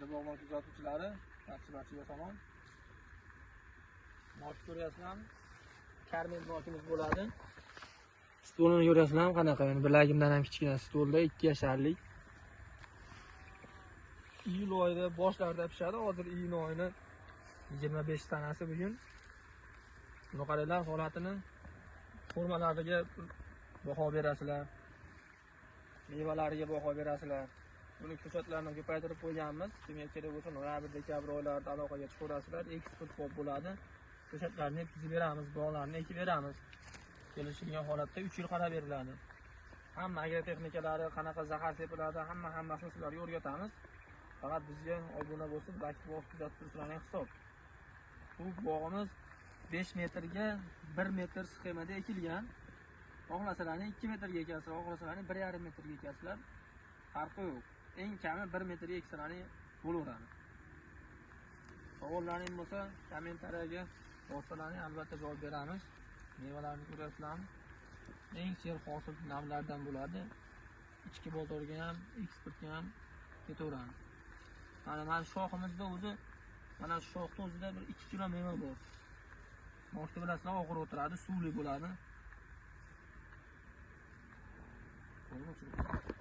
Qadrli bog'bon kuzatuvchilari, barcha-barchaga salom. Mok ko'ryapsizlarmi? Karmel mokimiz bo'ladi. Stolini ko'ryapsizlarmi qanaqa? Yani bilagimdan ham kichkina stolda 2 yasharlik. Iyul oyida boshlarida pishadi. Hozir iyun oyini 25 sanasi bugun. Buni qaranglar holatini. Formalariga baho berasizlar. Mevalariga baho berasizlar. Buni ko'chatlarini ko'paytirib qo'yganmiz. Kimga kerak bo'lsa noyabr, dekabr oylarida aloqaga chiqaverasizlar. Eksport bop bo'ladi. Ko'chatlarni yetkazib beramiz, bog'larni ekib beramiz. Kelishilgan holatda 3 yil qarab beriladi. Hamma agrotexnikalari, qanaqa zahar sepiladi, hammasini sizlarga o'rgatamiz. Faqat bizga obuna bo'lib, like bosib kuzatib tursalaring hisob. Bu bog'imiz 5 metrga 1 metr sxemada ekilgan. Xohlasalaring 2 metrga ekasizlar, xohlasalaring 1,5 metrga ekasizlar. Farqi yo'q. Eng kami 1 metrga eksalaring bo'laveradi. Savollaring bo'lsa, kommentariyaga yozsalaring albatta javob beramiz. Mevalarni ko'rasizlarmi? Eng serhosil navlardan bo'ladi. Ichki bozorga ham, eksportga ham ketaveradi. Mana shoximizda o'zi, mana shu shoxda o'zida bir 2 kilo meva bor. Mokni bilasizlar, og'ir o'tiradi, suvli bo'ladi. Qo'lni o'chirib.